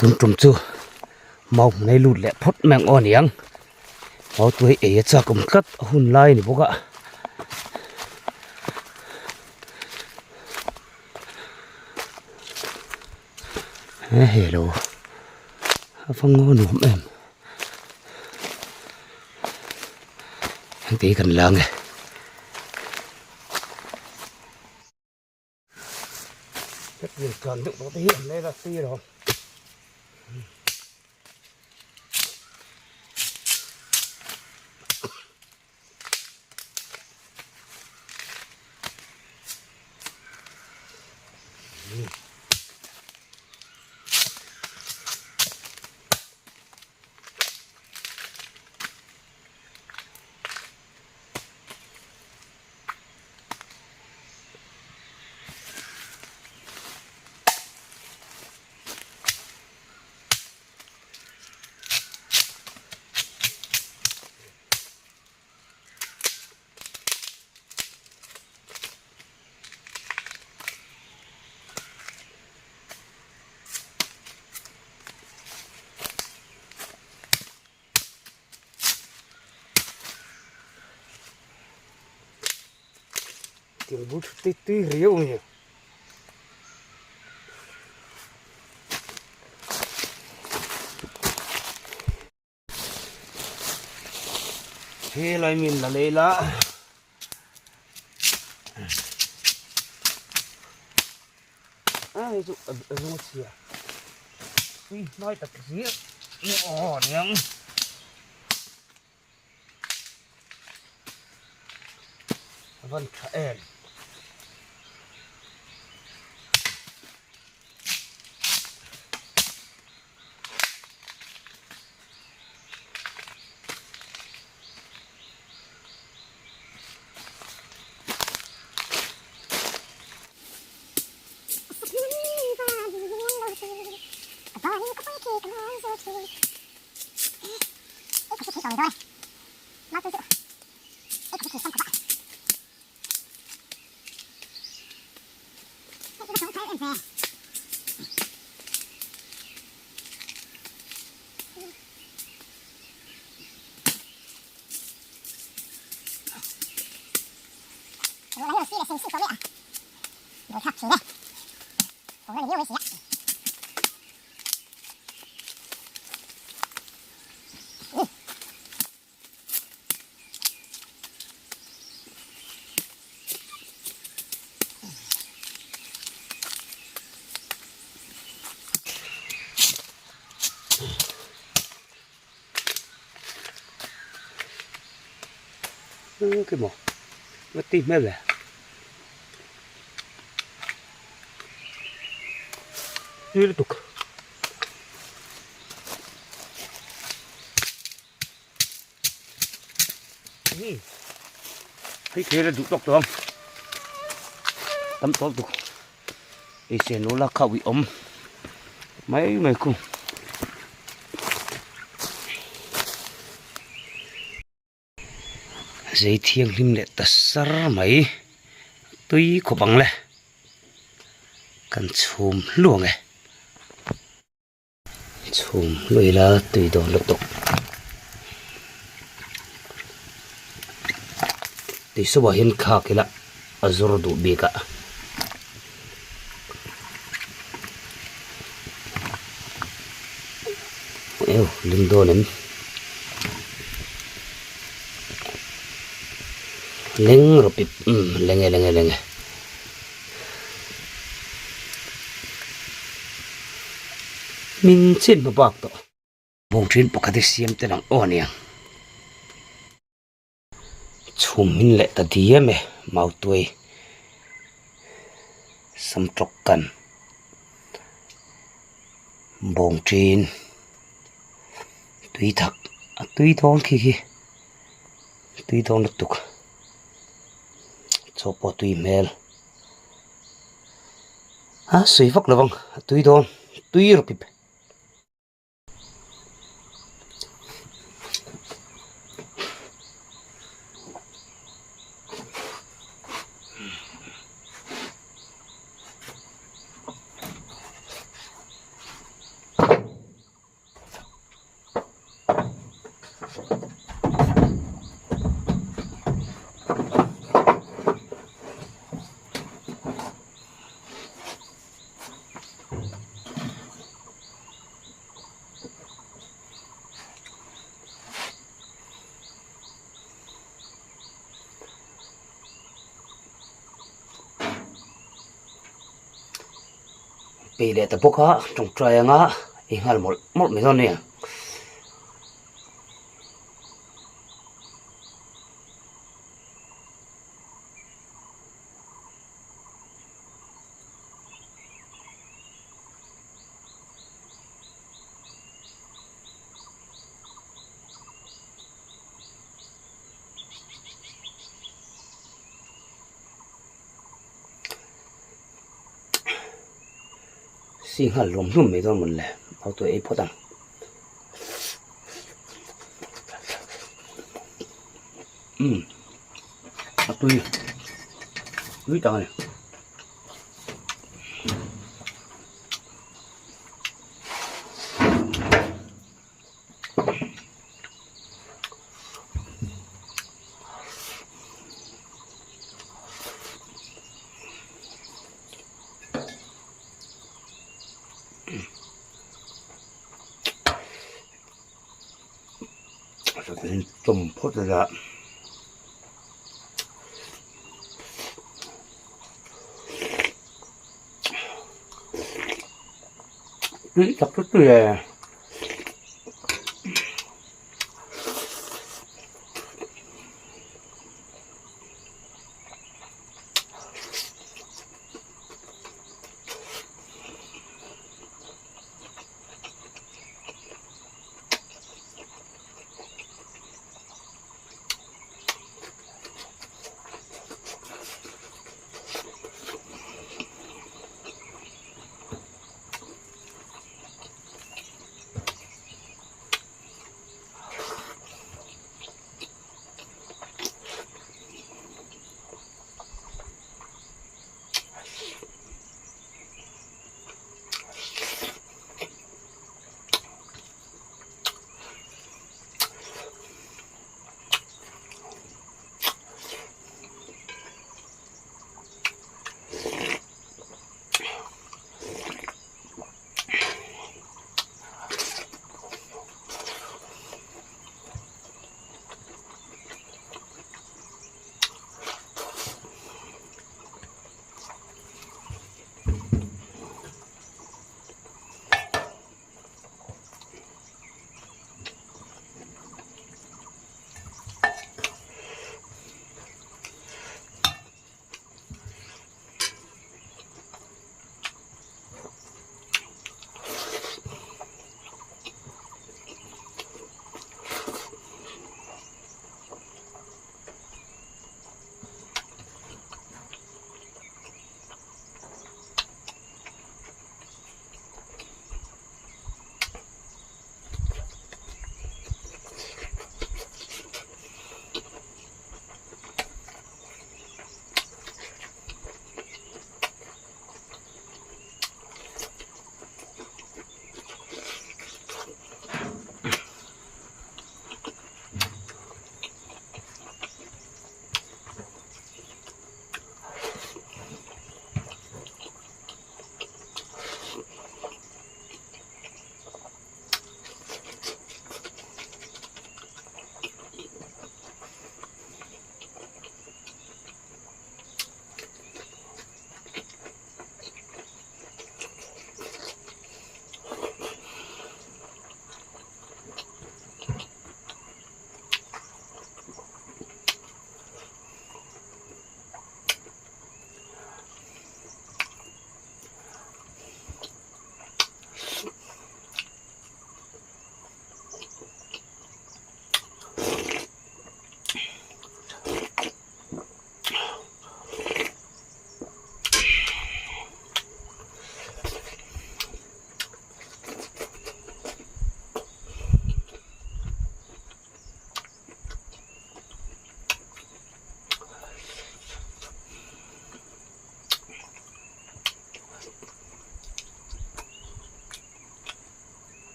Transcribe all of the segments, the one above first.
Tun tum chu mau hmun ei lut leh phawt mai ang aw niang mau tuai ei a chak awm tlat a hun lai a ni bawk a. He hello a va ngaw nuam em hengte hi kan la ange. Hetiang tlan deuh tawh te hi an lel a sir awm. Tiang bul thut tui tui riau a ni. He lai min la lei la. A hei chu a zung a chhia. Tui hnai tak zia. Aw niang. A van tha em. Cái mỏ nó tìm hết rồi liên tục Hei thir a duh tawk tawh ang tam tawk tuk ei sen lo la khauh i awm mai mai khu zei thianghlim leh ta sar mai tui khawp ang le kan chhum hluang e. Chhum lui la tui dawn lutuk. Tui sawah hian khak ila a zawr duh bik a. Eo ling dawn em. Leng rawh pip umm leng e leng e leng e. Min chin hma bak tawh. Bawng thin pakhat hi siam tel ang aw aniang. Chhum min leh ta diam e Mautuai Samtawk kan bawng thin tui thak a tui dawn khi khi tui dawn lutuk chaw pawh tui hmel. A sawi vak lo vang a tui dawn tui rawh pip. Peih leh ta bawk a, tawngtai anga ei nghal mawlh mawlh mai dawn a ni. Singhal hlawm hlum mai dawn mawn le auto ei phawt ang. Umm a tui tui tak a ni. Chawm phawt a tui tak chu tui e.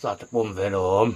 Sa te pawh awm ve alawm.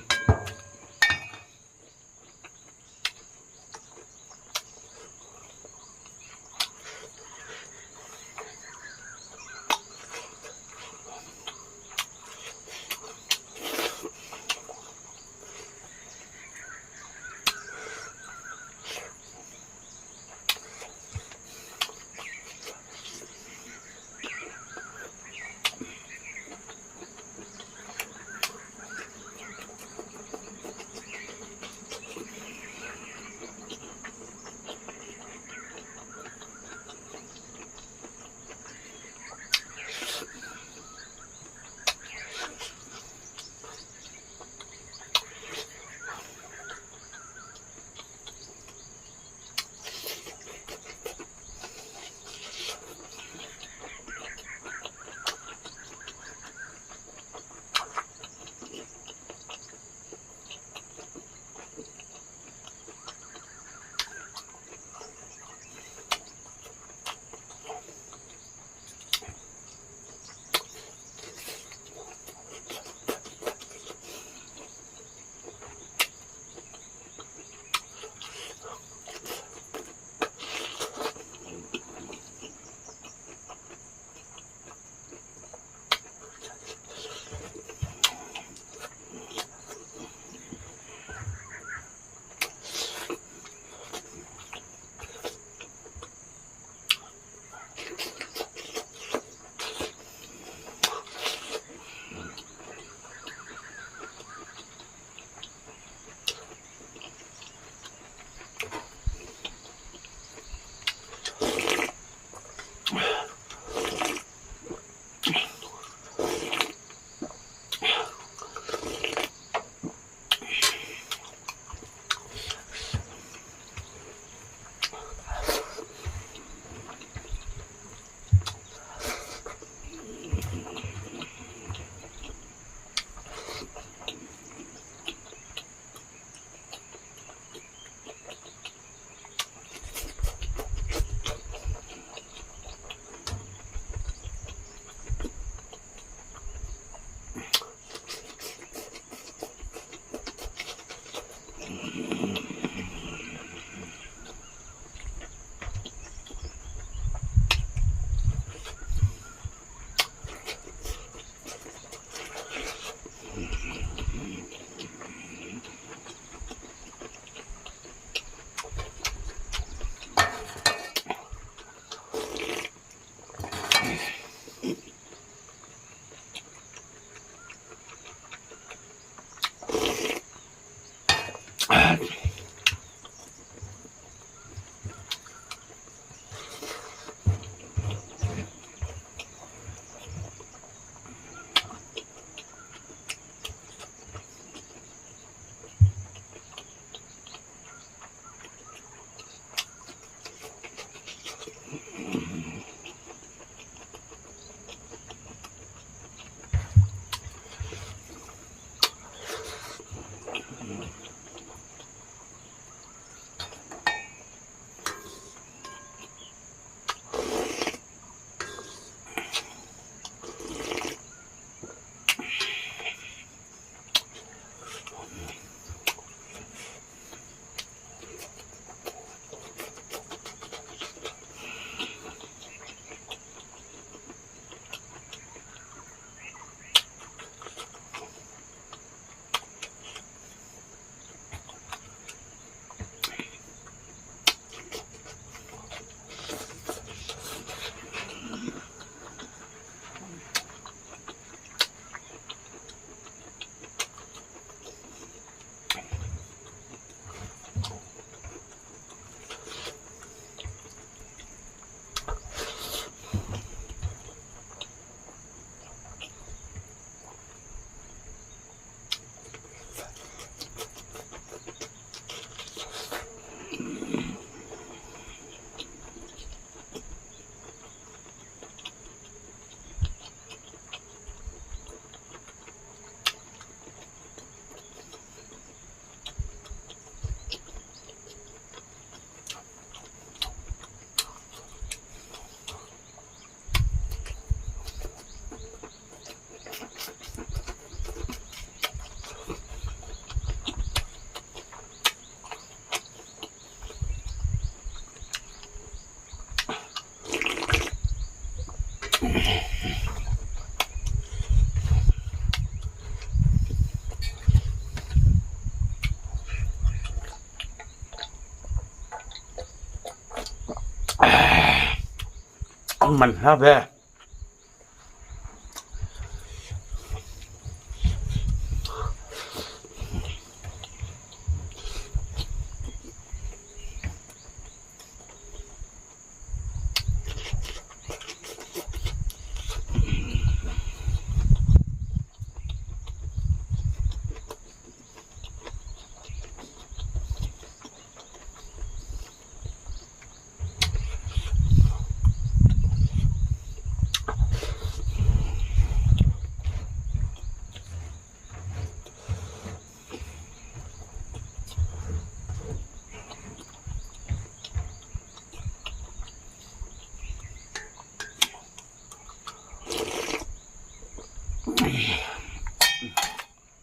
A man hla ve.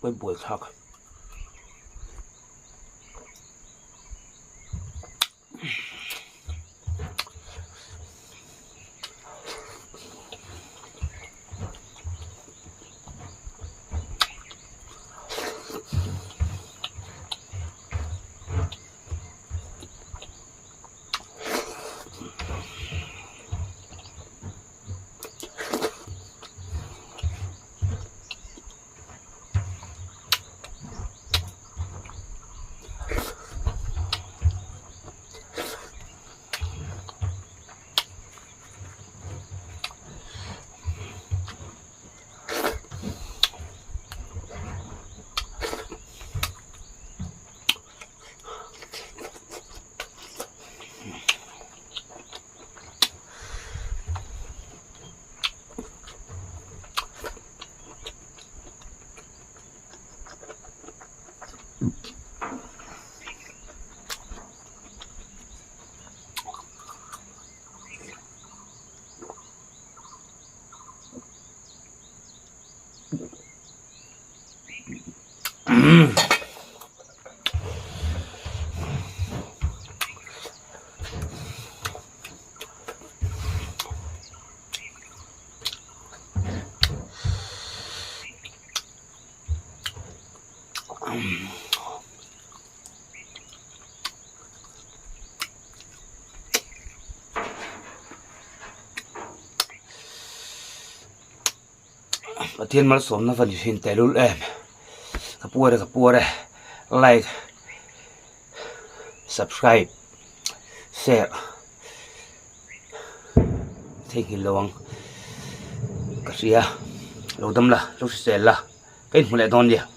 Pawi buai thlak. Pathian malsawmna va ni thin tehlul em ka puar e ka puar e like subscribe share theihnghilh lo ang ka hria lo dam la lo hrisel la ka inhmu leh dawn nia.